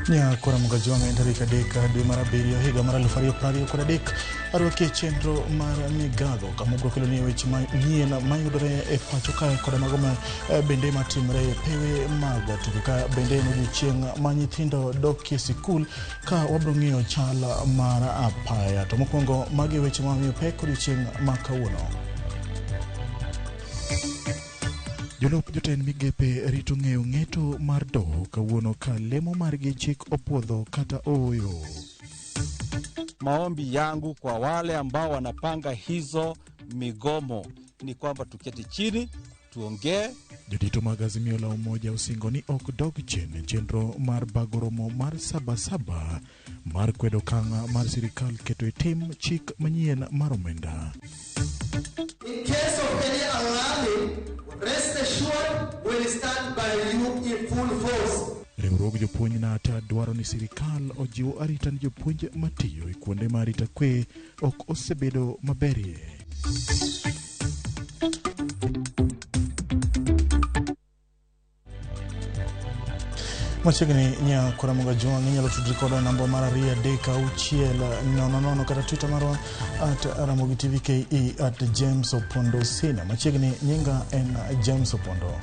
Nyakora Mugajwang' en tarik 3 dwe mar 7 higa mar 2023 arwaki e chenro mar migago kama obiro keloni weche manyien mayudore e pacho kae koda mago ma bende matimore e pewe mag tuke ka bende en odiochieng' ma nyithindo dokie sikul ka wabiro ng'iyo chal mar apaya. To mokwongo magi weche ma wamiyo pek odiochieng' ma kawuono. Jolup jotend migepe rito ng'eyo ng'eto mar doho kawuono ka lemo margi chik opuodho kata ooyo. Maombi yangu kwa wale ambao wanapanga hizo migomo ni kwamba tuketi chini tuongee. Jodito mag Azimio la Umoja osingo ni ok dog chien chenro mar bago romo mar Sabasaba mar kwedo okang' mar sirikal keto e tim chik manyien mar omenda. In case of any unlearning, rest assured we'll stand by you in full force. Riwruog jopuonj Nata dwaro ni sirikal ojiw arita ni jopuonj matiyo e kuonde ma arita kwe ok osebedo maberie. Machiegni Nyakora Mugajwang' inyalo tudri kodwa e namba mar 2 3 6 0 0 kata Twitter marwa at Ramogi TV KE at James Opondo Senior. Machiegni nyinga en James Opondo.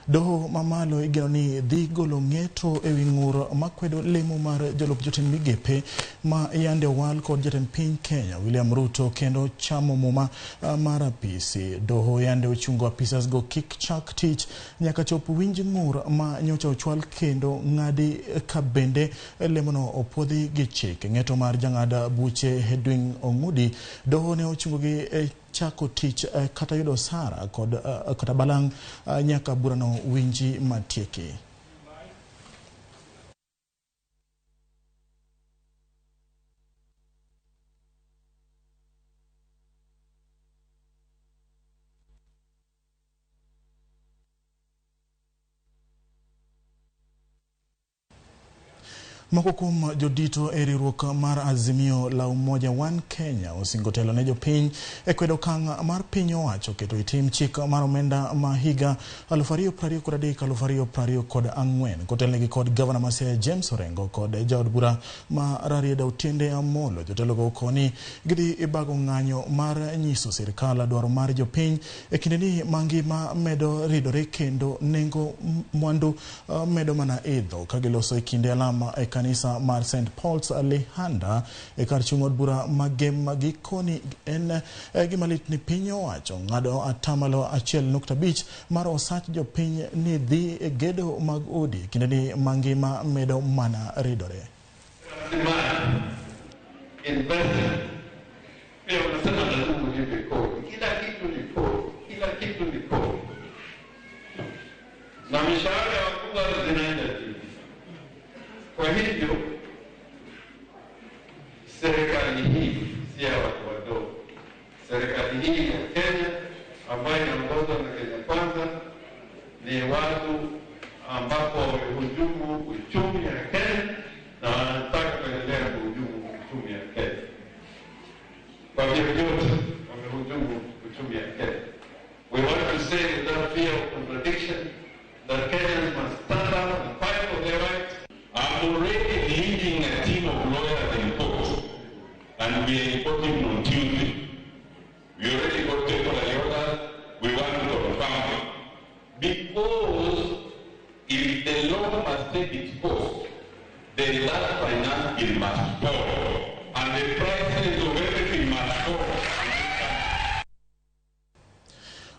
Doho mamalo igeno ni dhi golo ng'eto ewi ng'ur makwedo lemo mar jolup jotend migepe ma yande owal kod jatend piny Kenya William Ruto kendo chamo muma mar apisi. Doho yande ochungo apisas go kik chak tich nyaka chop winj ng'ur ma nyocha ochwal kendo ng'adi ka bende lemono opuodhi gi chik. Ng'eto mar jang'ad buche Hedwig Ong'udi, doho ne ochungo gi chako tich kata yudo osara kod kata balang' nyaka burano winji matieki. Moko kuom jodito e riwruok mar Azimio la Umoja One Kenya osingo telo ne jopiny e kwedo okang' mar piny owacho keto e tim chik mar omenda ma higa 2023-2024 kotelnegi kod gavana ma Siaya James Orengo kod jaod bura ma Rarieda Otiende Amolo. Jotelogo koni gidhi bago ng'anyo mar nyiso sirikal dwaro mar jopiny e kindeni ma ngima medo ridore kendo nengo mwandu medo mana idho ka giloso e kinde alama e kanisa mar St. Paul's Lihanda e kar chung' od bura Magem. Gikoni en gima lit ni piny owacho ng'ado 1.5% mar osach jopiny ni dhi e gedo mag udi kindeni ma ngima medo mana ridore. Pia wanasema lazima ulipe kodi, kila kitu ni kodi, kila kitu ni kodi, na mishahara ya wakubwa zinaenda juu. Kwa hivyo serikali hii si ya watu wadogo. Serikali hii ya Kenya ambayo inaongozwa na Kenya Kwanza ni watu ambapo wamehujumu uchumi ya Kenya na wanataka kuendelea kuhujumu uchumi ya Kenya. Kwa vyovyote wamehujumu uchumi ya Kenya. We want to say without fear of contradiction that Kenyans must stand up and fight for their rights. I'm already leading a team of lawyers in court, and we are reporting on Tuesday. We already got temporary orders. We want to confirm them. Because if the law must take its course, then that finance bill must fall, and the prices of everything must fall.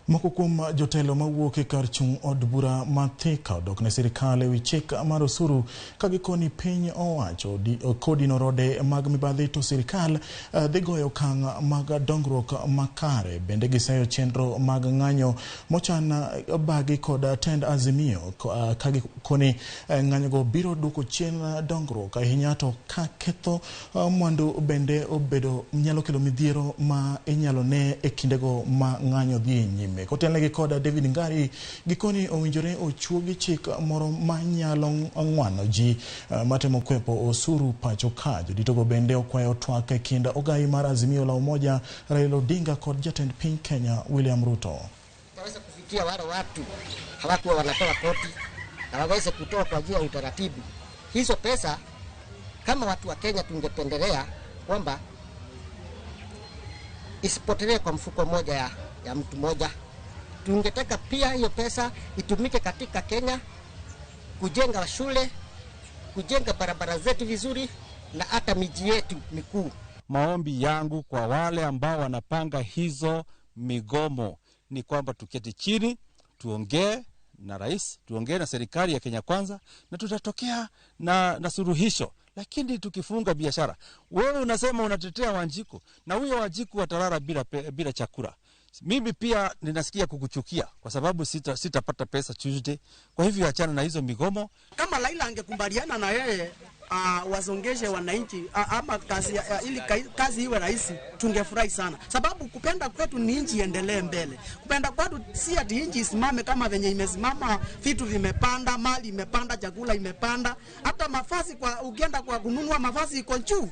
Moko kuom jotelo mawuok e kar chung' od bura ma Thika odok ne sirikal ewi chik mar osuru ka gikoni piny owacho kodino rode mag mibadhi to sirikal dhi goyo okang' mag dongruok makare. Bende giseyo chenro mag ng'anyo mochan bagi kod tend Azimio ka gikoni ng'anyogo biro duoko chien dongruok ahinya to ka ketho mwandu bende obedo nyalo kelo midhiero ma inyalo ne e kindego ma ng'anyo dhi nyime. Kotelnegi kod David Ngari, gikoni owinjore ochuogi chik moro ma nyalo ng'wano ji matemo kwepo osuru pacho ka. Joditogo bende okwayo twak e kind ogai mar Azimio la Umoja Raila Odinga kod jatend piny Kenya William Ruto. Taweza kufikia wale watu hawakuwa wanatoa kodi na waweze kutoa kwa njia ya utaratibu. Hizo pesa kama watu wa Kenya tungependelea kwamba isipotelee kwa mfuko moja ya mtu moja. Tungetaka pia hiyo pesa itumike katika Kenya kujenga shule, kujenga barabara zetu vizuri na hata miji yetu mikuu. Maombi yangu kwa wale ambao wanapanga hizo migomo ni kwamba tuketi chini, tuongee na rais, tuongee na serikali ya Kenya Kwanza, na tutatokea na suluhisho. Lakini tukifunga biashara, wewe unasema unatetea Wanjiku, na huyo Wanjiku atalala bila chakula. Mimi pia ninasikia kukuchukia kwa sababu sitapata pesa Tuesday. Kwa hivyo achana na hizo migomo. Kama Raila angekubaliana na yeye wasongeshe wananchi ama kazi, ili kazi iwe rahisi, tungefurahi sana. Sababu kupenda kwetu ni nchi iendelee mbele. Kupenda kwetu si ati nchi isimame kama venye imesimama, vitu vimepanda, mali imepanda, chakula imepanda, hata mavazi, kwa ukienda kwa kununua mavazi iko juu.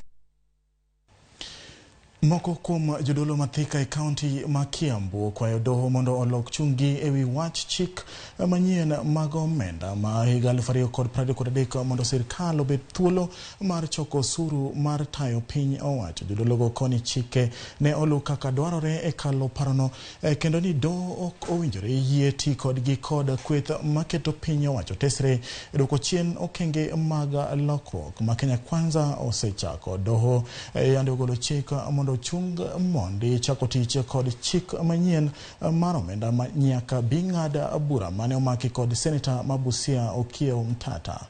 Moko kuom jodolo ma Thika e kaunti ma Kiambu okwayo doho mondo olok chungi ewi wach chik manyien mag omenda ma higa 2023 mondo sirkal obed thuolo mar choko osuru mar tayo piny owacho. Jodologo koni chike ne oluw kaka dwarore e kalo parono kendo ni doho ok owinjore yie ti kodgi kod kweth maketo piny owacho tesre e duoko chien okenge mag lokruok ma Kenya Kwanza osechako. Doho yande ogolo chik mondo chung mondi chako tich kod chik manyien mar omenda ma nyaka bi ng'ad bura mane omaki kod seneta ma Busia Okiya Mtata.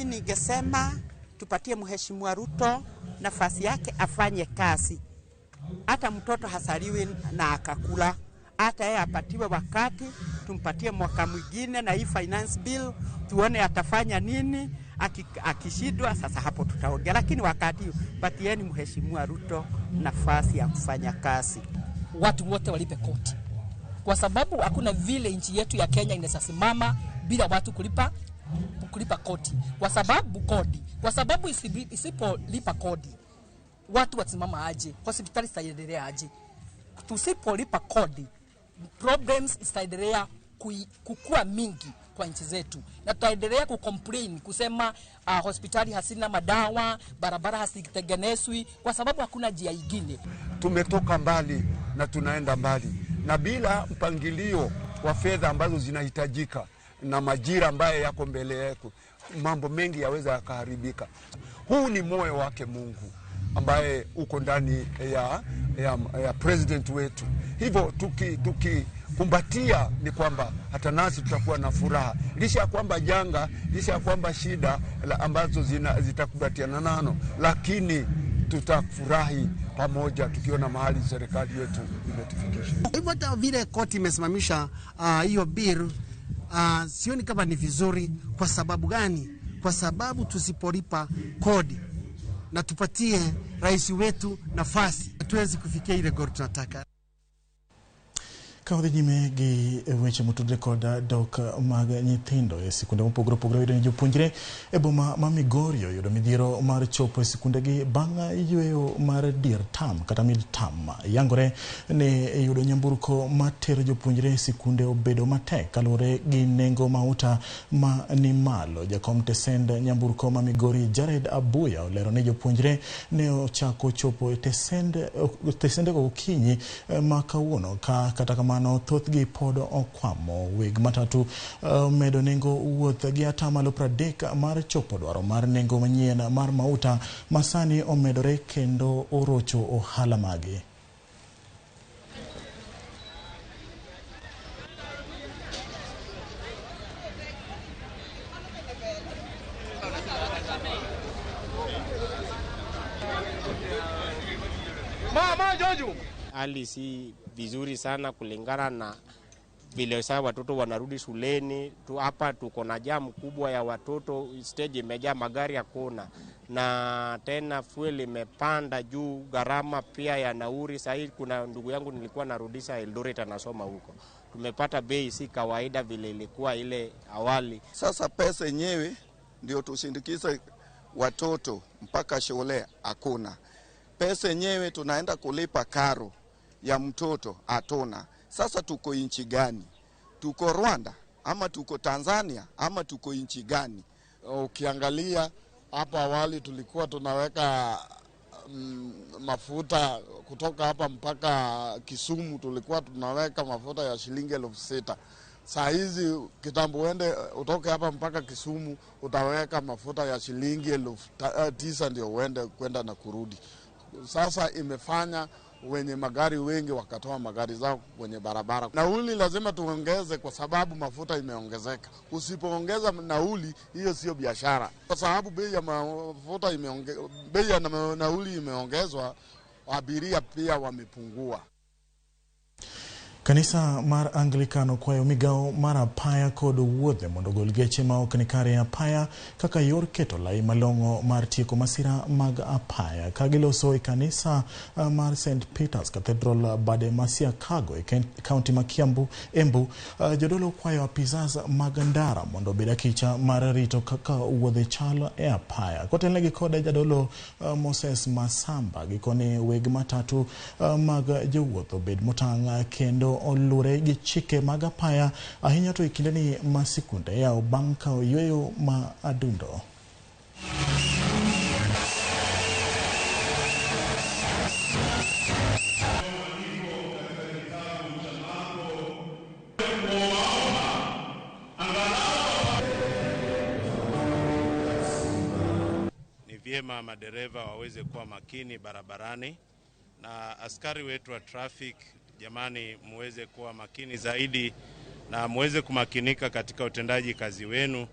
Ningesema tupatie Mheshimiwa Ruto nafasi yake afanye kazi. Hata mtoto hasaliwi na akakula, hata yeye apatiwe wakati, tumpatie mwaka mwingine na hii finance bill tuone atafanya nini. Akishindwa sasa hapo tutaongea, lakini wakati patieni Mheshimiwa Ruto nafasi ya kufanya kazi. Watu wote walipe koti, kwa sababu hakuna vile nchi yetu ya Kenya inasimama bila watu kulipa kodi. Kwa sababu kodi, kwa sababu isipolipa kodi watu wasimama aje? Hospitali zitaendelea aje? Tusipolipa kodi problems zitaendelea kukua mingi kwa nchi zetu, na tutaendelea kucomplain kusema hospitali hasina madawa, barabara hasitengenezwi, kwa sababu hakuna njia nyingine. Tumetoka mbali na tunaenda mbali, na bila mpangilio wa fedha ambazo zinahitajika na majira ambayo yako mbele yetu, mambo mengi yaweza yakaharibika. Huu ni moyo wake Mungu ambaye uko ndani ya president wetu. Hivyo tukikumbatia ni kwamba hata nasi tutakuwa na furaha, licha ya kwamba janga, licha ya kwamba shida ambazo zitakumbatiana nano, lakini tutafurahi pamoja tukiona mahali serikali yetu imetufikisha. Hivyo hata vile koti imesimamisha hiyo bill, sioni kama ni vizuri. Kwa sababu gani? Kwa sababu tusipolipa kodi na tupatie rais wetu nafasi, hatuwezi kufikia ile goal tunataka. Ka wadhi nyime gi weche motudore kod dok mag nyithindo e sikunde mopogore opogore, yudo ni jopuonjre e boma ma Migori oyudo midhiero mar chopo e sikundegi bang' yweyo mar dier term kata mid term. Yangore ni yudo nyamburko matero jopuonjre e sikunde obedo matek kaluwore gi nengo mauta ma ni malo. Jakom tesend nyamburko ma Migori Jared Abuya olero ni jopuonjre ne ochako chopo e tesendego okinyi ma kawuono, ka kata kamano thothgi pod okwamo. Weg matatu medo nengo wuoth gi 30% mar chopo dwaro mar nengo manyien mar mauta masani omedore kendo orocho ohala mage. Hali si vizuri sana kulingana na Vile sasa watoto wanarudi shuleni tu, hapa tuko na jamu kubwa ya watoto, stage imejaa magari hakuna, na tena fuel imepanda juu, gharama pia ya nauri. Sasa kuna ndugu yangu nilikuwa narudisha Eldoret anasoma huko, tumepata bei si kawaida vile ilikuwa ile awali. Sasa pesa yenyewe ndio tusindikize watoto mpaka shule, hakuna pesa yenyewe, tunaenda kulipa karo ya mtoto hatuna. Sasa tuko nchi gani? Tuko Rwanda ama tuko Tanzania ama tuko nchi gani? Ukiangalia hapo awali tulikuwa tunaweka mafuta kutoka hapa mpaka Kisumu, tulikuwa tunaweka mafuta ya shilingi 6,000. Saa hizi kitambo uende utoke hapa mpaka Kisumu utaweka mafuta ya shilingi 9,000 ndio uende kwenda na kurudi. Sasa imefanya wenye magari wengi wakatoa magari zao kwenye barabara. Nauli lazima tuongeze kwa sababu mafuta imeongezeka. Usipoongeza nauli, hiyo sio biashara. Kwa sababu bei ya mafuta bei ya nauli imeongezwa, abiria pia wamepungua. Kanisa mar Anglican okwayo migao mar apaya kod wuodhe mondo ogol geche ma ok ni kare e apaya kaka yor keto lai malong'o mar tieko masira mag apaya. Ka giloso e kanisa mar St Peters Cathedral bade ma Siakago e kaunti ma Kiambu, Embu, jodolo okwayo apisas mag ndara mondo obed akicha mar rito kaka wuodhe chalo e apaya. Kotelnegi kod jadolo Moses Masamba, gikone weg matatu mag jowuoth obed motang' kendo olure gi chike mag apaya ahinya to e kindeni ma sikunde yawo bang' kawo yweyo ma adundo. Ni vyema madereva waweze kuwa makini barabarani, na askari wetu wa traffic, jamani, muweze kuwa makini zaidi na muweze kumakinika katika utendaji kazi wenu.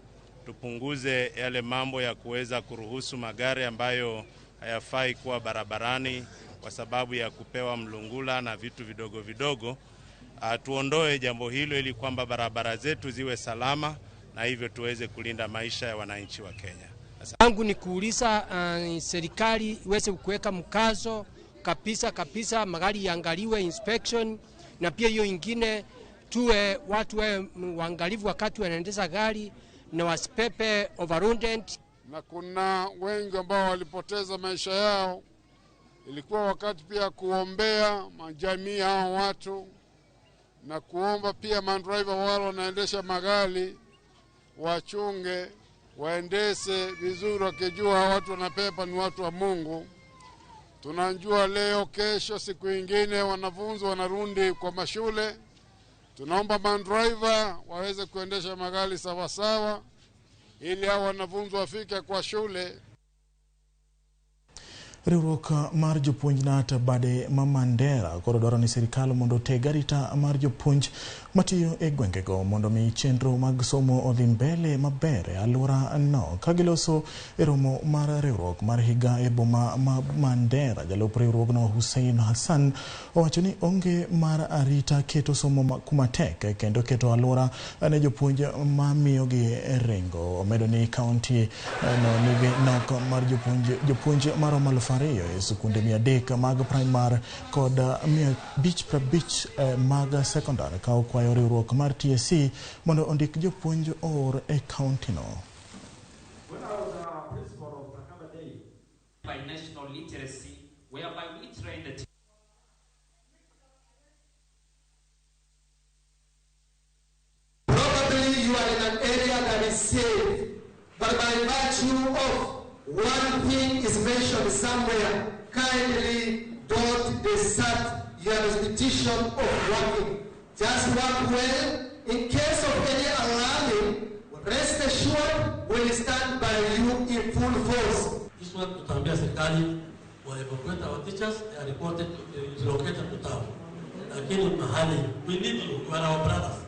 Tupunguze yale mambo ya kuweza kuruhusu magari ambayo hayafai kuwa barabarani kwa sababu ya kupewa mlungula na vitu vidogo vidogo. Tuondoe jambo hilo ili kwamba barabara zetu ziwe salama na hivyo tuweze kulinda maisha ya wananchi wa Kenya. Yangu ni kuuliza serikali iweze kuweka mkazo kabisa kabisa, magari yaangaliwe inspection, na pia hiyo ingine tuwe watu wawe waangalifu wakati wanaendesha gari na wasipepe overloaded. Na kuna wengi ambao walipoteza maisha yao. Ilikuwa wakati pia kuombea majamii hao watu na kuomba pia mandriver wale wanaendesha magari wachunge, waendeshe vizuri wakijua watu wanapepa ni watu wa Mungu. Tunajua leo, kesho, siku ingine wanafunzi wanarudi kwa mashule. Tunaomba mandriver waweze kuendesha magari sawa sawa ili hao wanafunzi wafike kwa shule. Riwruok mar jopuonj NAT bade ma Mandera koro dwaro ni sirikal mondo oteg arita mar jopuonj matiyo e gwengego mondo mi chenro mag somo odhi mbele maber e alwora no. Ka giloso e romo mar riwruok mar higa e boma ma Mandera, jalup riwruogno Hussein Hassan owacho ni onge mar arita keto somo kuma tek kendo keto alwora ne jopuonj mamiyogi ringo. Omedo ni kaunti no nigi nok mar jopuonj maromo 2,000 e sikunde 300 mag primar kod 550 mag sekondar, ka okwayo riwruok mar TSC mondo ondik jopuonj oor e kaunti no. By national literacy, whereby we train the Probably you are in an area that is safe, but by virtue of one thing is mentioned somewhere, kindly don't desert your institution of working. Just work well. In case of any alarming, rest assured we'll stand by you in full force. This one tutaambia serikali wa evacuate our teachers, they are reported relocated to town. Lakini mahali we need you, you are our brothers.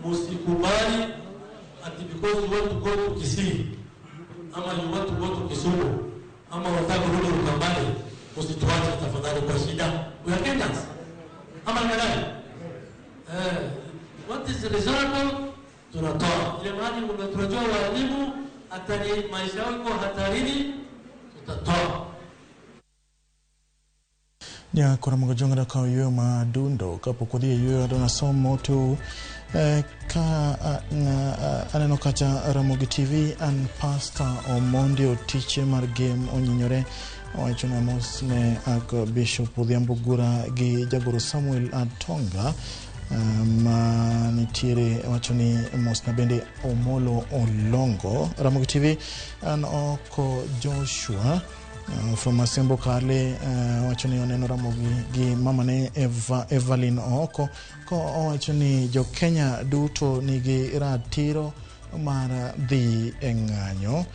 Musikubali ati because you want to go to Kisii ama you want to go to Kisumu ama unataka kurudi Ukambani, usituache tafadhali kwa shida. We are Kenyans. Ama ni nani? What is reasonable tunatoa. Ile mahali tunajua walimu hatari, maisha yao iko hatarini, tutatoa. Nyakora Mogajong'ra kawo yueyo madundo kapok wadhi e yueyo adona somo to ka aneno kacha Ramogi TV an Pastor Omondi Otiche mar Game onyinyore owacho ni amos ne Archbishop Odhiambo Gura gi jagoro Samuel Atonga ma nitiere wacho ni mosna bende Omolo Olongo. Ramogi TV an oko Joshua from Asembo Kale wacho ni oneno Ramogi gi mamane Evelyn Ooko ko owacho ni jo Kenya duto nigi ratiro mar dhi e ng'anyo.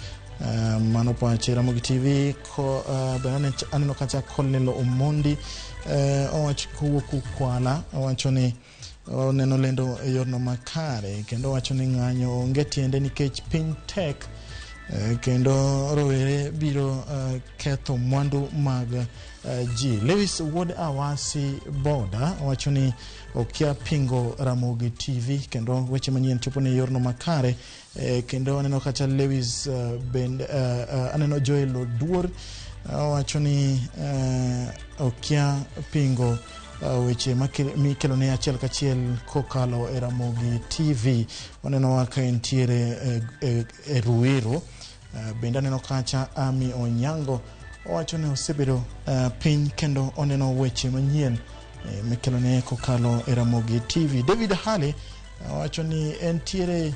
Mano pache Ramogi TV ko bende aneno kacha Colonel Omondi owacho kowuok Ukwala owacho ni oneno lendo e yorno makare kendo owacho ni ng'anyo onge tiende nikech piny tek kendo rowere biro ketho mwandu mag ji. Lewis Wuod Awasi Boda owacho ni okia pingo Ramogi TV kendo weche manyien chopo ne yorno makare kendo aneno kacha Lewis bende aneno Joel Oduor owacho ni okia pingo weche mikelo ne achiel kachiel kokalo e Ramogi TV. Waneno ka entiere e Ruiru. Bende aneno kacha Ami Onyango owacho ni osebedo piny kendo oneno weche manyien mikelo ne kokalo e Ramogi TV. David Hale owacho ni entiere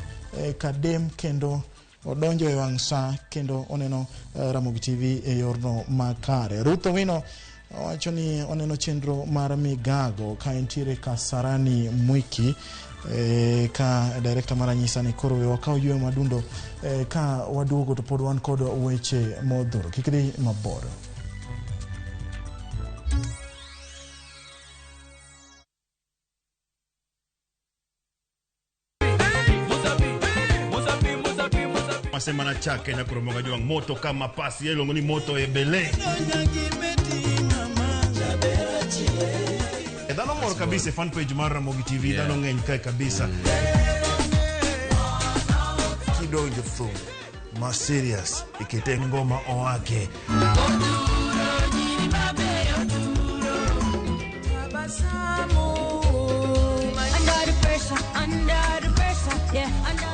Kadem kendo odonjo e wang' sa kendo oneno Ramogi TV e yorno makare. Ruth Owino owacho ni oneno chenro mar migago ka entiere Kasarani Mwiki ka director mara nyisa ni koro we wakaw yweyo madundo ka waduogo to pod wan kod weche modhuro. Kik idhi mabor. Masema na chake na kuromoga juang moto kama pasi iluongo ni moto ebele. Dhano mor kabisa e fan page mar Ramogi TV, dhano ng'eny kae kabisa. Kidonjo thum ma serious ikete ngoma owake. Under the pressure, under the pressure, yeah, under.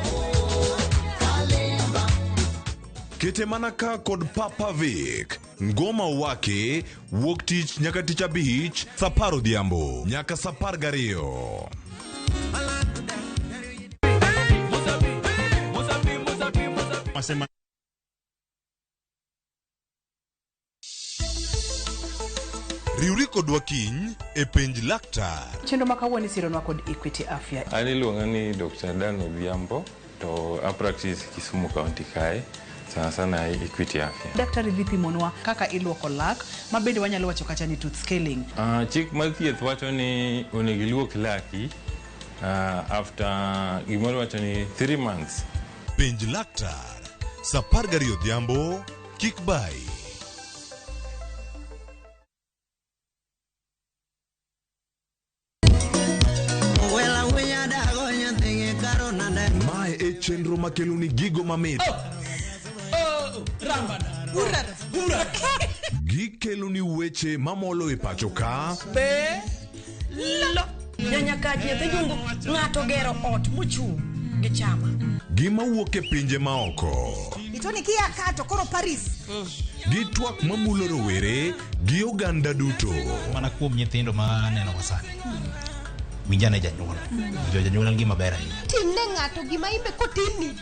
Kete mana ka kod Papa Vic ngoma wake wuok tich nyaka tich abich saa apar odhiambo nyaka saa apar gariyo. Masema Riwri kodwa kiny e penj laktar. Chenro ma kawuono isironwa kod Equity Afya. An iluonga ni Dr. Dan Odhiambo to a practice Kisumu County kae. Sana sana Equity Afya. Daktari dhi pimonwa kaka iluoko lak ma bende wanyalo wacho kacha ni tooth scaling. Chik mar thieth wacho ni onego iluok laki after gimoro wacho ni 3 months. Penj laktar saa apar gariyo odhiambo kik bai. Mae e chenro makelo ni gigo mamit. Gikelo ni weche mamolo e pacho ka. Be lo nyanyakaji nyathi jungu ng'ato gero ot mochung' gi chama. Gima wuok e pinje maoko. Itoni kia kato koro Paris. Gi twak mamulo rowere gi oganda duto. Mana kuom nyithindo ma aneno sani. Winjane janyuol. Jo janyuol en gima ber ahinya. Timne ng'ato gima imbe kotimni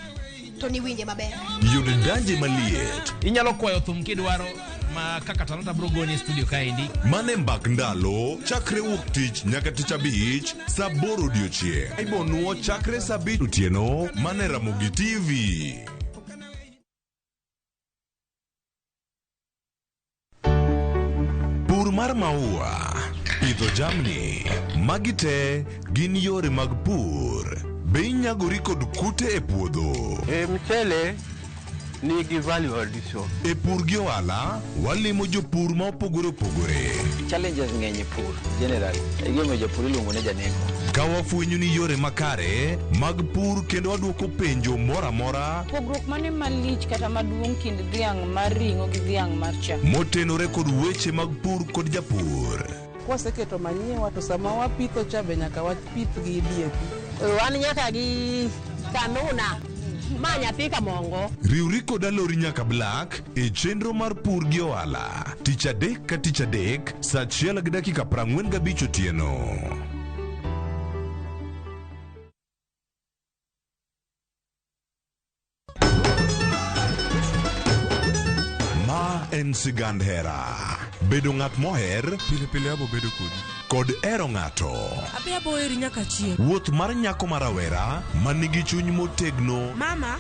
to niwinje maber. Yud danje maliet. Inyalo kwayo thum kidwaro ma kaka Talanta bro goni e studio kaendi. Mane mbak ndalo chakre wuok tich nyaka tich abich saa aboro odiochieng'. Ibonuo chakre saa abich otieno mane Ramogi TV. Pur mar maua, pidho jamni, magi te gin yore mag pur. Be inyagori kod kute e puodho? E mchele nigi value addition. E pur gi ohala, walimo jopur ma opogore opogore. Challenges ng'eny e pur generally. Egima japur iluongo ni janeko. Ka wafwenyo ni yore makare mag pur kendo waduoko penjo moro amora Pogruok mane malich kata maduong' kind dhiang' mar ring'o gi dhiang' mar chak? motenore kod weche mag pur kod japur. Kwaseketo manyiwa to sama wapitho cha be nyaka wapith gi DAP. Wan nyaka gi kanuna ma nyathi kamongo. Riwri kod Alori nyaka Black e chenro mar pur gi ohala tich adek ka tich adek saa achiel gi dakika 45 otieno. Ma en sigand hera. Bedo ng'at moher pile pile abo bedo kodi kod hero ng'ato. Abe abo heri nyaka chieng'. Wuoth mar nyako ma rawera ma nigi chuny motegno Mama,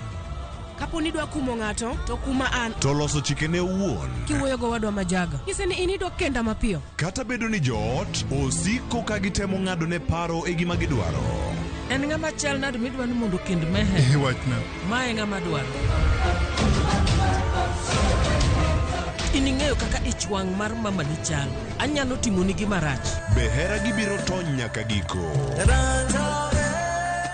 kapo ni idwa kumo ng'ato, to kuma an. to loso chikene owuon. Kiwuoyo gowadwa majaga. Nyise ni in idwa kenda mapiyo. Kata bedo ni joot osiko ka gitemo ng'adone paro e gima gidwaro. En ng'ama chal nade midwa ni mondo okend Meher? Wachna. Ma e ng'ama dwaro. In ing'eyo kaka ich wang' mar mamani chal. Anyalo timoni gima rach. Be hera gibiro tony nyaka giko?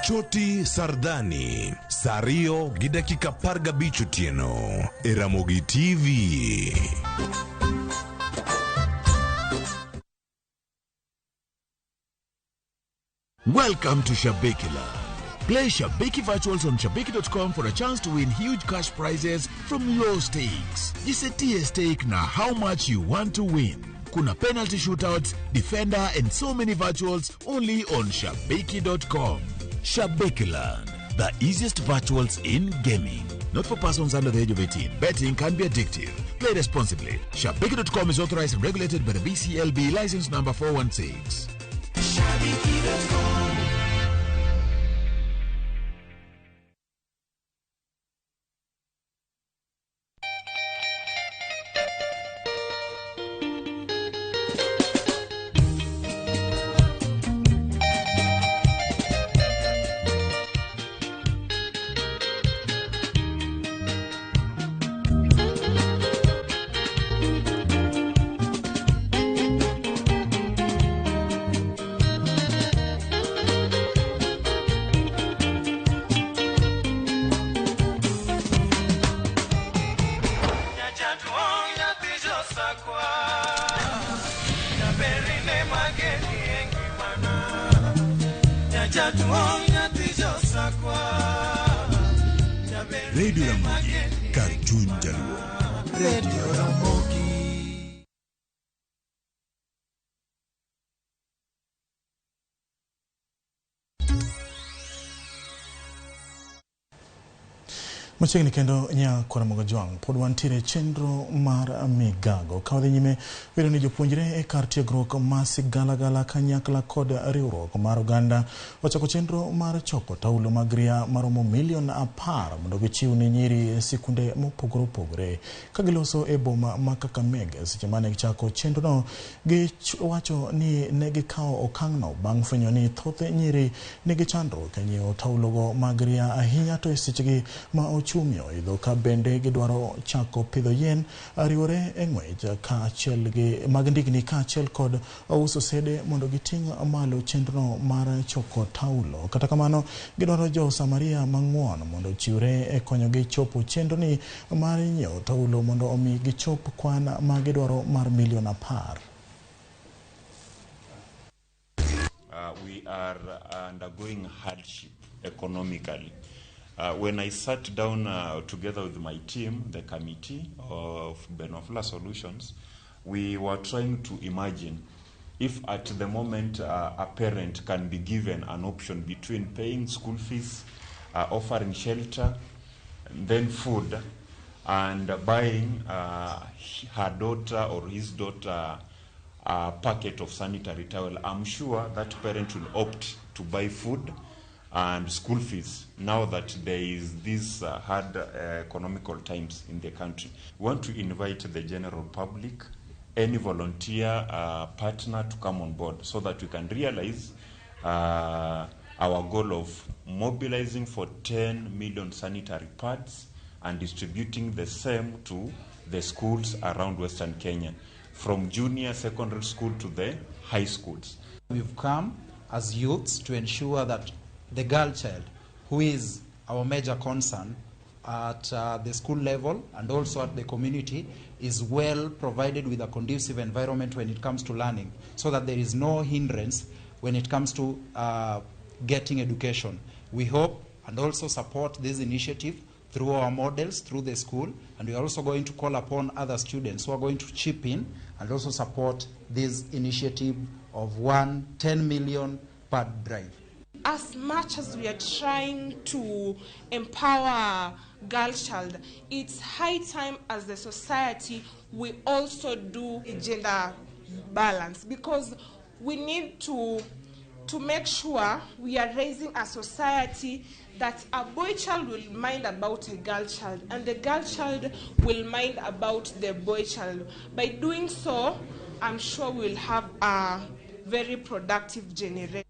Choti Sardani, saa ariyo gi dakika 15 otieno e Ramogi TV. Welcome to Shabiki Land. Play Shabiki Virtuals on Shabiki.com for a chance to win huge cash prizes from low stakes. Jisetie stake na how much you want to win. Kuna penalty shootouts, defender, and so many virtuals only on Shabiki.com. Shabiki Land, the easiest virtuals in gaming. Not for persons under the age of 18. Betting can be addictive. Play responsibly. Shabiki.com is authorized and regulated by the BCLB license number 416. Radio Ramogi, kar chuny jaluo. Radio Ramogi. Machiegni kendo nya Ramogi Jwang' pod wantiere e chenro mar migago ka wadhi nyime bedo ni jopuonjre e kar tiegruok ma Sigalagala kanyakla kod riwruok mar oganda ochako chenro mar choko taulo mag ria maromo milion 10 mondo gichiw ne nyiri e sikunde mopogore opogore ka giloso e boma ma Kakamega. Seche mane gichako chenrono giwacho ni ne gikawo okang'no bang' fwenyo ni thoth nyiri nigi chandruok e nyiewo taulogo mag ria ahinya to e sechegi ma ochumi oidho ka bende gidwaro chako pidho yien, riwore e ng'wech kaachiel gi mag ndigni kaachiel kod uso sede mondo giting' malo chenro mar choko taulo. Kata kamano gidwaro jo Samaria mang'won mondo ochiwre e konyogi chopo chenroni mar nyiewo taulo mondo omi gichop kwan ma gidwaro mar milion 10. We are undergoing hardship economically. When I sat down together with my team, the committee of Ben Wafula Solutions, we were trying to imagine if at the moment a parent can be given an option between paying school fees, offering shelter, and then food, and buying her daughter or his daughter a packet of sanitary towel. I'm sure that parent will opt to buy food and school fees now that there is this hard economical times in the country. We want to invite the general public, any volunteer partner to come on board so that we can realize our goal of mobilizing for 10 million sanitary pads and distributing the same to the schools around Western Kenya, from junior secondary school to the high schools. We've come as youths to ensure that the girl child, who is our major concern at the school level and also at the community, is well provided with a conducive environment when it comes to learning, so that there is no hindrance when it comes to getting education. We hope and also support this initiative through our models, through the school, and we are also going to call upon other students who are going to chip in and also support this initiative of 10 million pad drive. As much as we are trying to empower girl child, it's high time as a society we also do a gender balance, because we need to make sure we are raising a society that a boy child will mind about a girl child and the girl child will mind about the boy child. By doing so, I'm sure we'll have a very productive generation.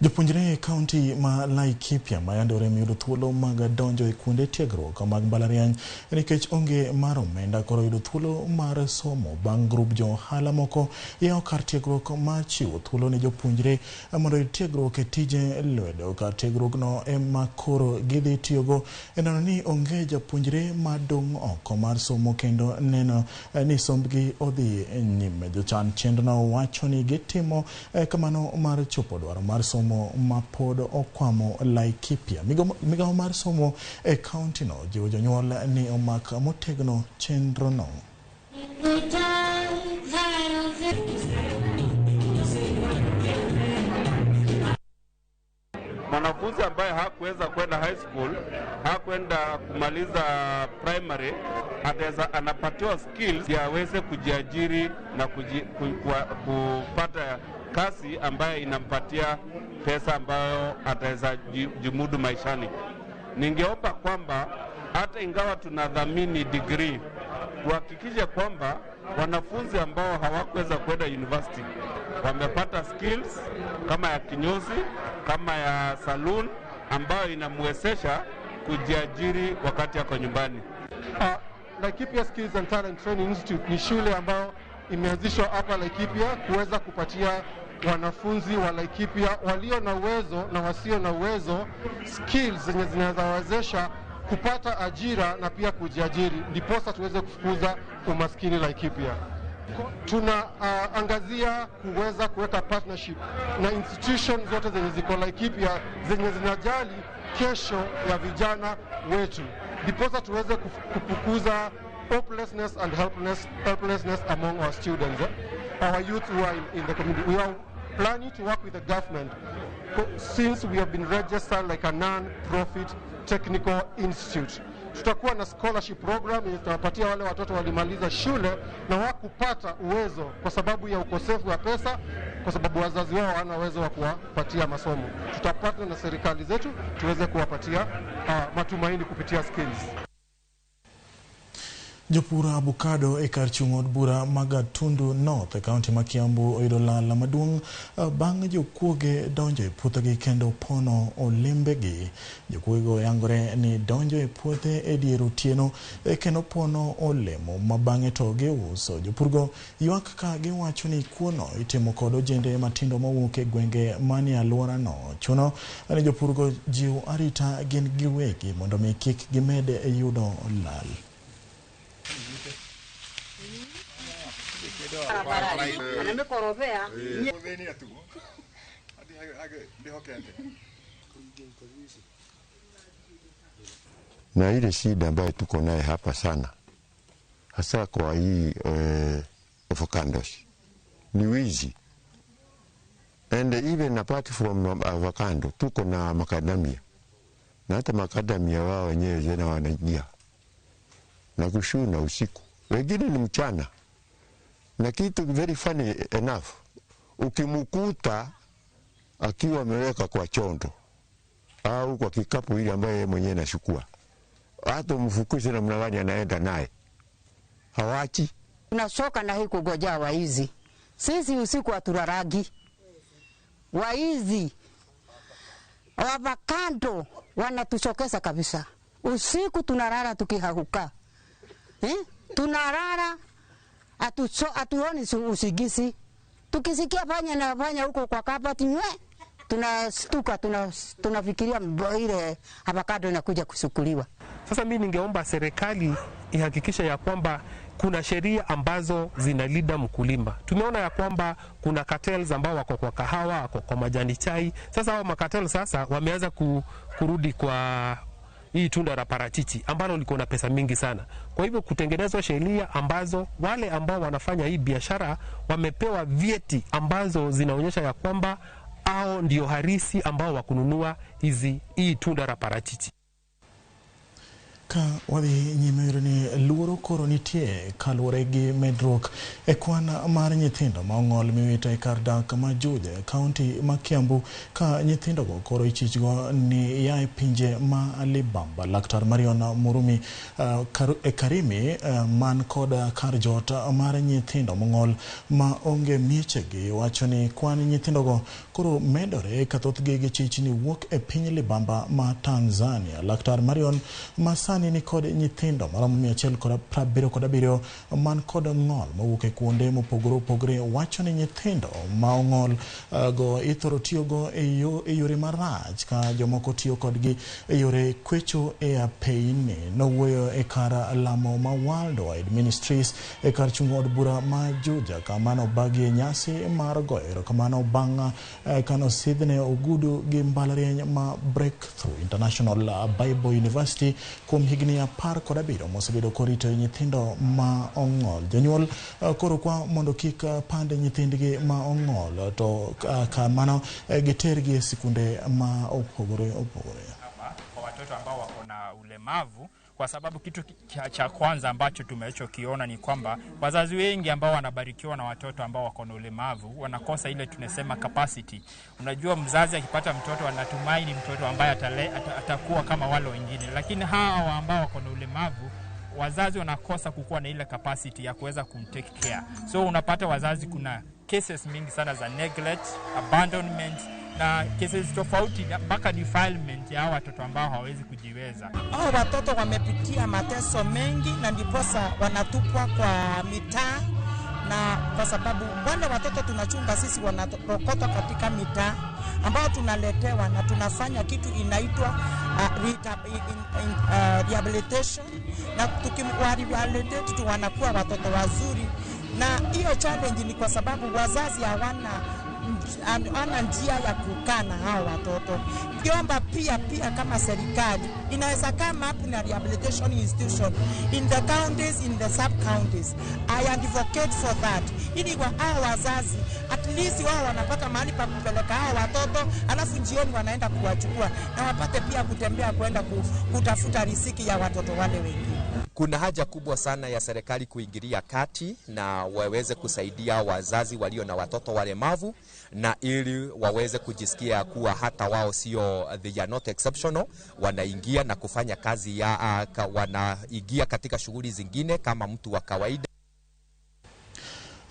Jopuonjre e kaunti ma Laikipia mayandore miyudo thuolo mag donjo e kuonde tiegruok mag mbalariany nikech onge mar omenda koro yudo thuolo mar somo bang' grup jo ohala moko yawo kar tiegruok mar chiwo thuolo ne jopuonjre mondo oyud tiegruok e tije lwedo. Kar tiegruokno ema koro gidhi tiyogo e neno ni onge japuonjre madong' oko mar somo kendo neno ni sombgi odhi nyime. Jochan chenrono wacho ni gitimo kamano mar chopo dwaro mar somo ma pod okwamo Laikipia. Migawo mar somo e kaunti no jiwo jonyuol ni omak motegno chenrono. Mwanafunzi ambaye hakuweza kwenda high school, hakwenda kumaliza primary, ataweza anapatiwa skills ya aweze kujiajiri na kupata kazi ambayo inampatia pesa ambayo ataweza jimudu maishani. Ningeomba kwamba hata ingawa tunadhamini degree, tuhakikishe kwamba wanafunzi ambao hawakuweza kwenda university wamepata skills kama ya kinyozi, kama ya saloon ambayo inamwezesha kujiajiri wakati yako nyumbani. Laikipia Skills and Talent Training Institute ni shule ambayo imeanzishwa hapa Laikipia kuweza kupatia wanafunzi wa Laikipia walio na uwezo na wasio na uwezo skills zenye zinawezesha kupata ajira na pia kujiajiri, ndiposa tuweze kufukuza umaskini Laikipia. Tunaangazia kuweza kuweka partnership na institution zote zenye ziko Laikipia zenye zinajali kesho ya vijana wetu, ndiposa tuweze kufukuza hopelessness and helplessness among our students, our youth who are in the community. We are planning to work with the government since we have been registered like a non-profit technical institute. Tutakuwa na scholarship program yenye tutawapatia wale watoto walimaliza shule na wakupata uwezo kwa sababu ya ukosefu wa pesa, kwa sababu wazazi wao hawana uwezo wa kuwapatia masomo. Tutapatana na serikali zetu tuweze kuwapatia matumaini kupitia skills. Jopur avocado e kar chung' od bura ma Gatundu North e kaunti ma Kiambu oyudo lal maduong' bang' jokuoge donjo e puothegi kendo pono olembegi. Jokuogego yangore ni donjo e puothe e dier otieno kendo pono olemo ma bang'e to giuso. Jopurgo ywak ka giwacho ni kuono itimo kod ojende matindo mowuok e gwenge manie alworano. Chuno ni jopurgo jiw arita gin giwegi mondo mi kik gimed yudo lal. Na ile shida ambayo tuko naye hapa sana, hasa kwa hii avocados, ni wizi. And even apart from avocado, tuko na makadamia. Na hata makadamia wao wenyewe tena wanaingia na kushuna usiku, wengine ni mchana. Na kitu very funny enough, ukimukuta akiwa ameweka kwa chondo au kwa kikapu ile ambaye yeye mwenyewe anachukua, hata umfukuze namna gani anaenda naye, hawachi. Tunachoka na hii kugojea waizi. Sisi usiku haturaragi. Waizi avocado wanatuchokesa kabisa. Usiku tunarara tukihahuka. Tunarara atuoni usigisi. Tukisikia panya na panya huko kwa kabati nywe, tunastuka, tunafikiria ile avocado inakuja kusukuliwa. Sasa mimi ningeomba serikali ihakikishe ya kwamba kuna sheria ambazo zinalinda mkulima. Tumeona ya kwamba kuna cartels ambao wako kwa kahawa, wako kwa majani chai. Sasa hao makartel sasa wameanza kurudi kwa hii tunda la parachichi ambalo liko na pesa mingi sana. Kwa hivyo kutengenezwa sheria ambazo wale ambao wanafanya hii biashara wamepewa vyeti ambazo zinaonyesha ya kwamba hao ndio harisi ambao wakununua hii tunda la parachichi. Ka wadhi nyime yudo ni luoro koro nitie kaluwore gi medruok e kwan mar nyithindo ma ong'ol miwito e kar dak ma Juja e kaunti ma Kiambu, ka nyithindogo koro ichichgo ni ya e pinje ma libamba. Laktar Marion Murumi Karimi man kod kar jot mar nyithindo mong'ol ma onge miechegi wacho ni kwan nyithindogo koro medore ka thothgi gichich ni wuok e piny libamba ma Tanzania. Laktar Marion ma sani ni kod nyithindo maromo 177 man kod ng'ol mowuok e kuonde mopogore opogore wacho ni nyithindo ma ong'ol go ithoro tiyogo e yore marach ka jomoko tiyo kodgi e yore kwecho e apeyni. Nowuoyo e kar lamo ma Worldwide Ministries e kar chung' od bura ma Juja kama nobagie nyasi mar goyo erokamano bang' kanosidhne ogudu gi mbalariany ma Breakthrough International Bible University kuom higni 17 mosebedo korito nyithindo ma ong'ol. Jonyuol koro kwa mondo kik pand nyithindgi ma ong'ol to kamano gitergi e sikunde ma opogore opogore. Kwa watoto ambao wako na ulemavu, kwa sababu kitu cha kwanza ambacho tumechokiona ni kwamba wazazi wengi ambao wanabarikiwa na watoto ambao wako na ulemavu wanakosa ile tunasema capacity. Unajua, mzazi akipata mtoto anatumaini mtoto ambaye atakuwa kama wale wengine, lakini hawa ambao wako na ulemavu wazazi wanakosa kukuwa na ile capacity ya kuweza kumtake care. So unapata wazazi, kuna cases mingi sana za neglect, abandonment na cases tofauti mpaka defilement ya watoto ambao hawawezi kujiweza. Hao watoto wamepitia mateso mengi na ndiposa wanatupwa kwa mitaa, na kwa sababu wale watoto tunachunga sisi wanarokotwa katika mitaa ambao tunaletewa na tunafanya kitu inaitwa rehabilitation, na tukiwa tu wanakuwa watoto wazuri. Na hiyo challenge ni kwa sababu wazazi hawana ana njia ya kukaa na hao watoto. Kiomba pia kama serikali inaweza kama hapo na rehabilitation institution in the counties, in the sub counties. I advocate for that. Ili kwa hao wazazi at least wao wanapata mahali pa kupeleka hao watoto, alafu jioni wanaenda kuwachukua na wapate pia kutembea kwenda kutafuta riziki ya watoto wale wengine. Kuna haja kubwa sana ya serikali kuingilia kati na waweze kusaidia wazazi walio na watoto walemavu, na ili waweze kujisikia kuwa hata wao sio, they are not exceptional, wanaingia na kufanya kazi ya wanaingia katika shughuli zingine kama mtu wa kawaida.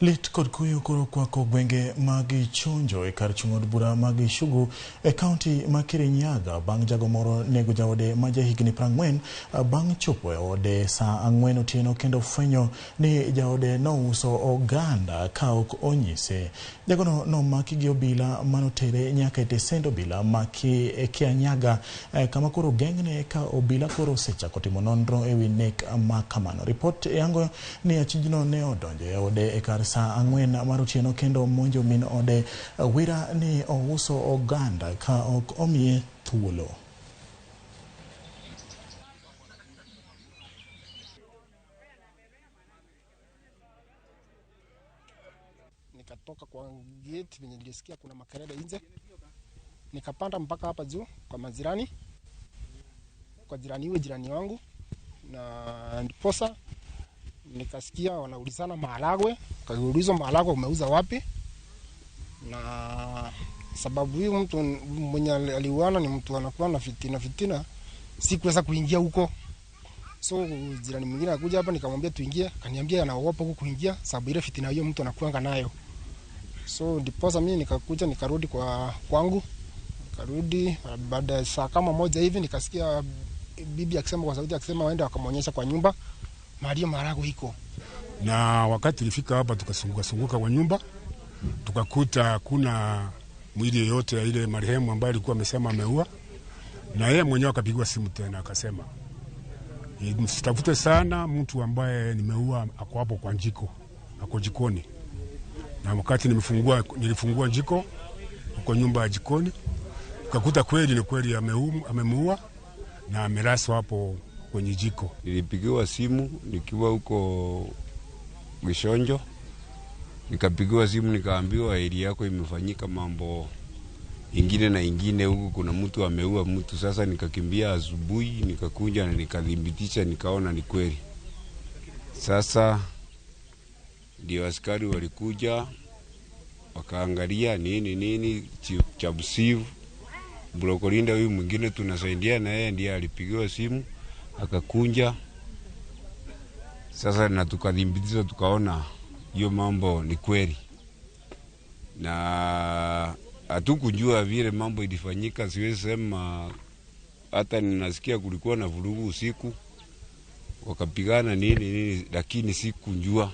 Lit kod kuyo koro kwako gwenge mag Ichonjo e kar chung' od bura mag Ishugu e kaunti ma Kirinyaga bang' jago moro nego jaode ma jahigni 40 bang' chopo e ode saa 4 otieno kendo fwenyo ni jaode nouso oganda ka ok onyise. Jagono nomaki gi obila manotere nyaka e tesend obila ma Kianyaga kama koro geng'ne ka obila koro osechako timo nonro ewi nek ma kamano. Ripot yango ni achijno ne odonjo e ode e kar saa 4 mar otieno kendo monjo min ode wira ni ouso oganda ka ok omiye thuolo. Nikatoka kwa gate venye nilisikia kuna makelele nje, nikapanda mpaka hapa juu kwa majirani, kwa jirani yule jirani wangu, na ndiposa nikasikia wanaulizana maharagwe. Kaulizwa maharagwe umeuza wapi? Na sababu huyu mtu mwenye aliuana ni mtu anakuwa na fitina, sikuweza kuingia huko. So jirani mwingine akakuja hapa, nikamwambia tuingie, akaniambia anaogopa huko kuingia sababu ile fitina hiyo mtu anakuanga nayo. So ndiposa mimi nikakuja nikarudi kwa kwangu. Nikarudi baada ya saa kama moja hivi nikasikia bibi akisema kwa sauti, akisema waende wakamuonyesha kwa nyumba mahali maharagwe iko. Na wakati tulifika hapa tukasunguka sunguka kwa nyumba, Tukakuta hakuna mwili yoyote ya ile marehemu ambaye alikuwa amesema ameua, na yeye mwenyewe akapigwa simu tena akasema msitafute sana mtu ambaye nimeua, ako hapo kwa njiko, ako jikoni. Na wakati nilifungua jiko huko nyumba ya jikoni, tukakuta kweli ni kweli amemuua na amelaswa hapo kwenye jiko. Nilipigiwa simu nikiwa huko Gishonjo, nikapigiwa simu nikaambiwa area yako imefanyika mambo ingine na ingine huku, kuna mtu ameua mtu. Sasa nikakimbia asubuhi, nikakuja na nikadhibitisha, nikaona ni kweli. Sasa ndio askari walikuja wakaangalia nini nini, Chabsivu Blokolinda huyu mwingine tunasaidia na yeye ndiye alipigiwa simu akakunja. Sasa na tukadhibitisha, tukaona hiyo mambo ni kweli, na hatukujua vile mambo ilifanyika. Siwezi sema, hata ninasikia kulikuwa na vurugu usiku wakapigana nini nini, lakini sikujua.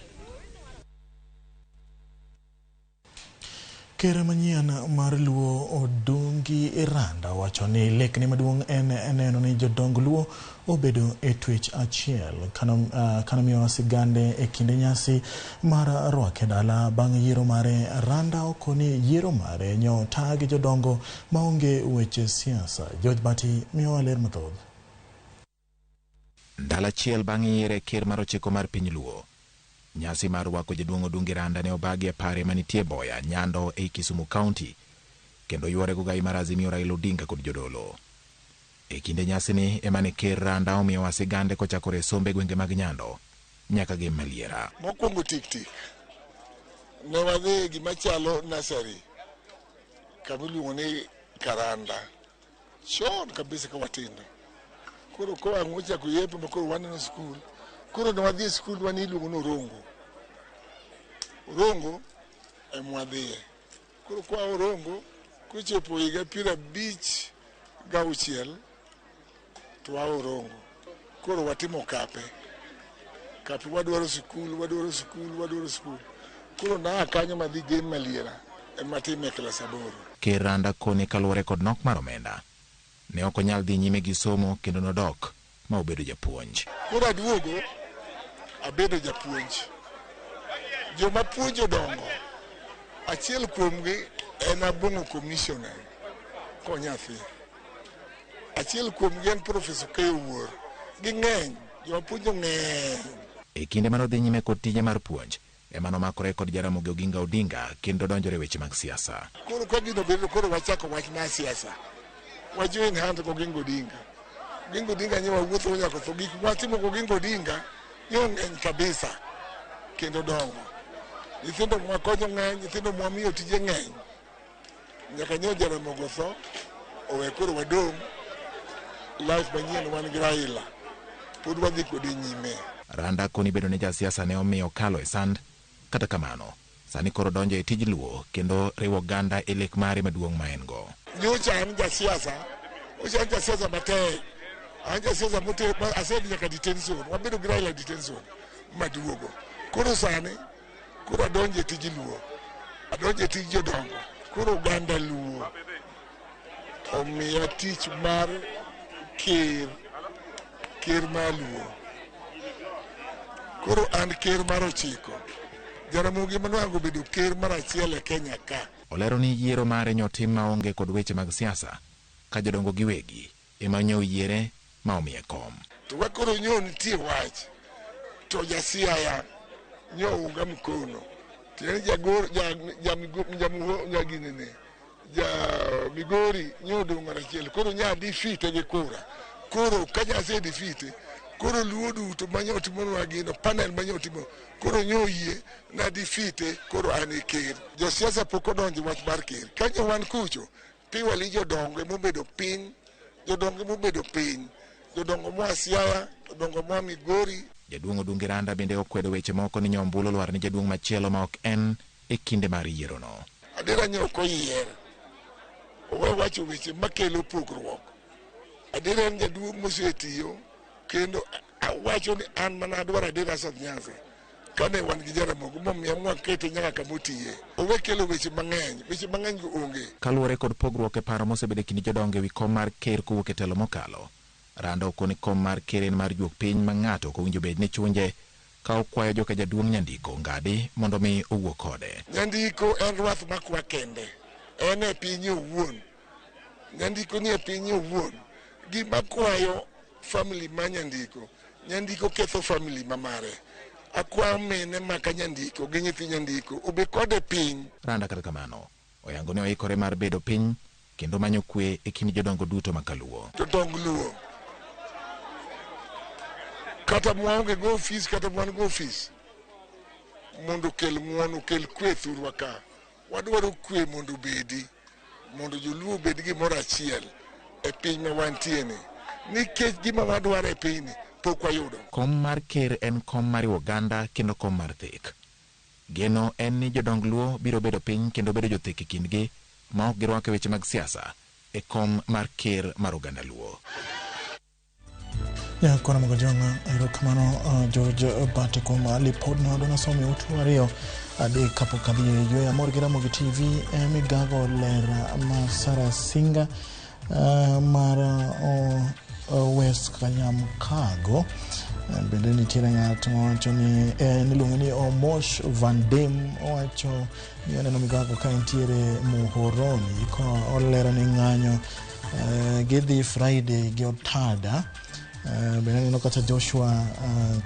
Ker manyien mar Luo Odungi Randa wacho ni lekne maduong' en neno ni jodong Luo obedo e twech achiel. Kanomiyowa sigande e kinde nyasi mar rwake dala bang' yiero mare, Randa okoni yiero mare nyo taa gi jodongo maonge weche siasa. George Bati miyowa ler mathoth. Ndalo achiel bang' yiere ker mar ochiko mar piny Luo, nyasi mar rwako jaduong' Odungi Randa ne obagi e pare manitie Boya, Nyando ei Kisumu County, kendo yuore gogai mar Azimio Raila Odinga kod jodolo. E kinde nyasini ema ne ker Randa omiyowa sigande kochakore e sombe gwenge mag Nyando nyaka gi Maliera. Mokwongo tik tik ne wadhi gima chalo nursery kama iluongo ni Karanda chon kabisa ka watindo. Koro koa ochako yepo ma koro waneno skul. Koro ne wadhi e skul mane iluongo ni Orongo. Orongo ema wadhiye. Koro koa Orongo kochopo higa 56 to waa Orongo. Koro watimo kape. Kape wadwaro sikul, wadwaro sikul, wadwaro sikul. Koro naa kanyo madhi Gem Maliera ema atime klas 8. Ker Randa koni kaluwore kod nok mar omenda, ne ok onyal dhi nyime gi somo kendo nodok ma obedo japuonj. Koro aduogo abedo japuonj. Joma puonjo dongo, achiel kuomgi en Abong'o Commissioner konyathi. Achiel kuomgi en Professor Keyo Wuor. Ging'eny, joma puonjo ng'eny. E kinde mane odhi nyime kod tije mar puonj, ema nomakore kod Jaramogi Oginga Odinga kendo donjore e weche mag siasa. Koro ka gino bedo koro wachako wach mar siasa. Wa join hand gi Oginga Odinga. Oginga Odinga nyo wawuotho nyaka tho. Gik mwatimo gi Oginga Odinga nyo ng'eny kabisa kendo dongo. Nyithindo mwakonyo ng'eny, nyithindo mwamiyo tije ng'eny. Nyaka nyo Jaramogi otho, owe koro wadong' life manyien wan gi Raila. Pod wadhi kode nyime. Randa koni bedo ne jasiasa ne omiyo okalo e sand. Kata kamano, sani koro donjo e tij Luo kendo riwo oganda e lek mare maduong' ma en go. Nyocha an jasiasa, ocha an jasiasa matek. An jasiasa asedhi nyaka detention, wabedo gi Raila detention maduogo. Koro sani, koro adonjo e tij Luo, adonjo e tij jodongo. Koro oganda Luo omiya tich mar ker, ker mar Luo. Koro an ker mar 9. Jaramogi manwango bedo ker mar 1 e Kenya ka. Olero ni yiero mare nyotim maonge kod weche mag siasa, ka jodongo giwegi ema nyo yiere ma omiye kom. To ka koro nyo nitie wach, to jasiaya nyo unga mkono. Tiende jagor, ja Migori nyo odong' mar 1. Koro nya defeat gi kura. Koro ka nya defeat, koro Luo duto manyo otimonwa gino, panel manyo otimo, koro nyo yie na defeat, koro an e ker. Josiasa pok odonjo wach mar ker. Kanyo wan kucho, piwali jodongo emobedo piny, jodongo emobedo piny, jodongo moa Siaya, jodongo moa Migori. Jaduong' Odungi Randa bende okwedo weche moko ni nyombulu olwar ni jaduong' machielo ma ok en e kinde mar yierono. Adiera nyo ok oyier. Owe wacho weche makelo pogruok. Adiera en jaduong' mosetiyo, kendo awacho ni an mana adwaro Adiera South Nyanza. Kane wan gi Jaramogi momiyo mwakete nyaka kamotiye. Owe kelo weche mang'eny, weche mang'eny go onge. Kaluwore kod pogruok e paro mosebedo e kind jodongo ewi kom mar ker kowuok e telo mokalo, Randa okoni kom mar ker en mar juok piny ma ng'ato ok owinjo bed ni chunje ka okwayo joka jaduong' Nyandiko Ngadi mondo mi owuo kode. Nyandiko en rwath makwa kende, en e pinye owuon. Nyandiko ni e pinye owuon. Gima kwayo family ma Nyandiko, Nyandiko ketho family ma mare. Akwayo mine maka Nyandiko gi nyithi Nyandiko obe kode piny. Randa kata kamano, oyango ni oikore mar bedo piny kendo manyo kwe e kind jodongo duto ma kaluo. Jodong Luo, kata mwaonge go ofis kata mwan go ofis, mondo okel ng'uono, okel kwe thurwa ka. Wadwaro kwe mondo obedi, mondo joluo obed gimoro achiel e piny ma wantie ni. Nikech gima wadwaro e pinyni pok wayudo. Kom mar ker en kom mariwo oganda kendo kom mar thek. Geno en ni jodong Luo biro bedo piny kendo bedo jothek e kindgi ma ok girwako weche mag siasa e kom mar ker mar oganda Luo. Ya kona Mogajwang', erokamano George Bate kuom lipodno. Dwanasom e utu ariyo adek kapok adhi e yweyo. Amor gi Ramogi TV e migago ler ma Sarah Singa mar West Kanyamkago. Bende nitiere ng'at mawacho ni niluongo ni Omosh Van Dim, owacho ni oneno migago ka entiere Muhoroni, ko olero ni ng'anyo gidhi Friday gi Otada. Bende aneno kata Joshua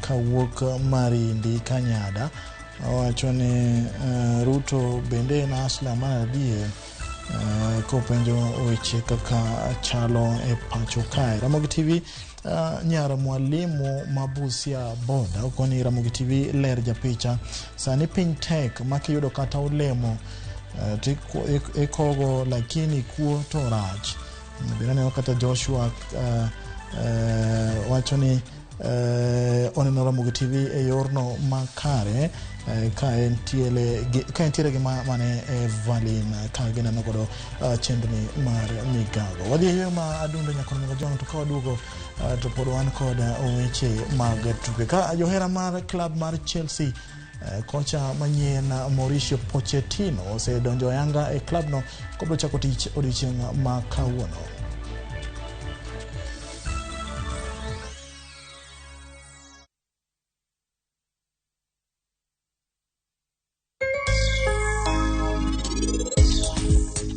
kawuok Marindi Kanyada, owacho ni Ruto bende en asla mar adier, kopenjo weche kaka chalo e pacho kae. Ramogi TV nyar mwalimu ma Busia boda okoni Ramogi TV ler japicha, sani piny tek makiyudo kata olemo to ikogo lakini kuo to rach. Bende aneno kata Joshua wacho ni oneno Ramogi TV e yorno makare ka entiere gi mane Evelyn ka gineno godo chenroni mar migago. Wadhi e yweyo ma adundo nyakon Mogajwang', to ka waduogo to pod wan kod weche mag tuke. Ka johera mar club mar Chelsea kocha manyien Mauricio Pochettino osedonjo yanga e clubno kobiro chako tich odiochieng' ma kawuono.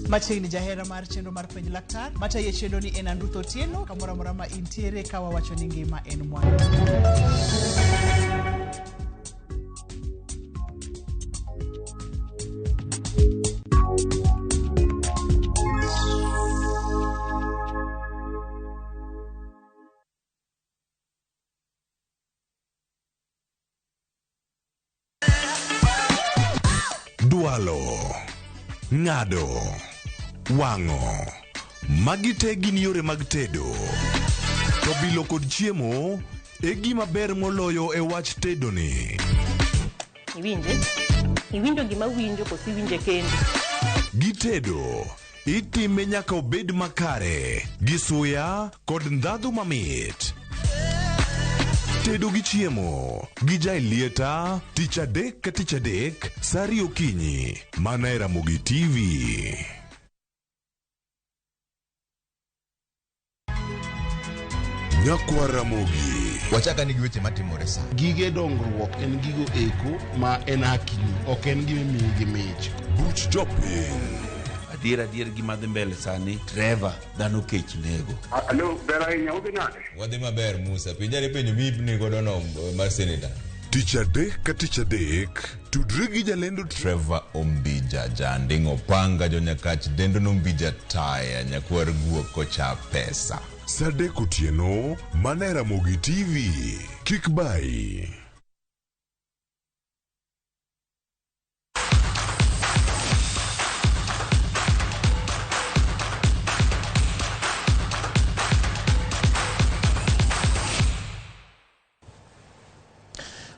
Machiegni jahera mar chenro mar penj laktar matayo chenro ni en Andruth Otieno kamoro amora ma intiere ka wawacho ni ngima en mwandu. Dwalo, ng'ado, wang'o. Magi te gin yore mag tedo. To bilo kod chiemo e gima ber moloyo e wach tedo ni. Iwinje? Iwinjo gima winjo koso iwinje kendi? Gitedo, itime nyaka obed makare, gi suya kod ndhadhu mamit. Tedo gi chiemo gi Jaelieta tich adek ka tich adek saa ariyo okinyi mana e Ramogi TV. Nyakwa Ramogi. Wachaka ni gi weche matimore sa. Gige dongruok en gigo eko ma en hakini, ok en gima imiyi gi mich. Buch jopiny. Adier adier gima dhi mbele sani, Trevor, dhano kech nego. Alo, ber ahinya, udhi nade? Wadhi maber Musa, penjane penjo miipni godo no mar seneta. Tich adek ka tich adek, tudri gi jalendo Trevor Ombija, janding' opanga jonyakach dendo nombija taya nyakwar guok kocha pesa. Saa adek otieno, mana e Ramogi TV. Kik bayi.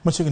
Machiegni.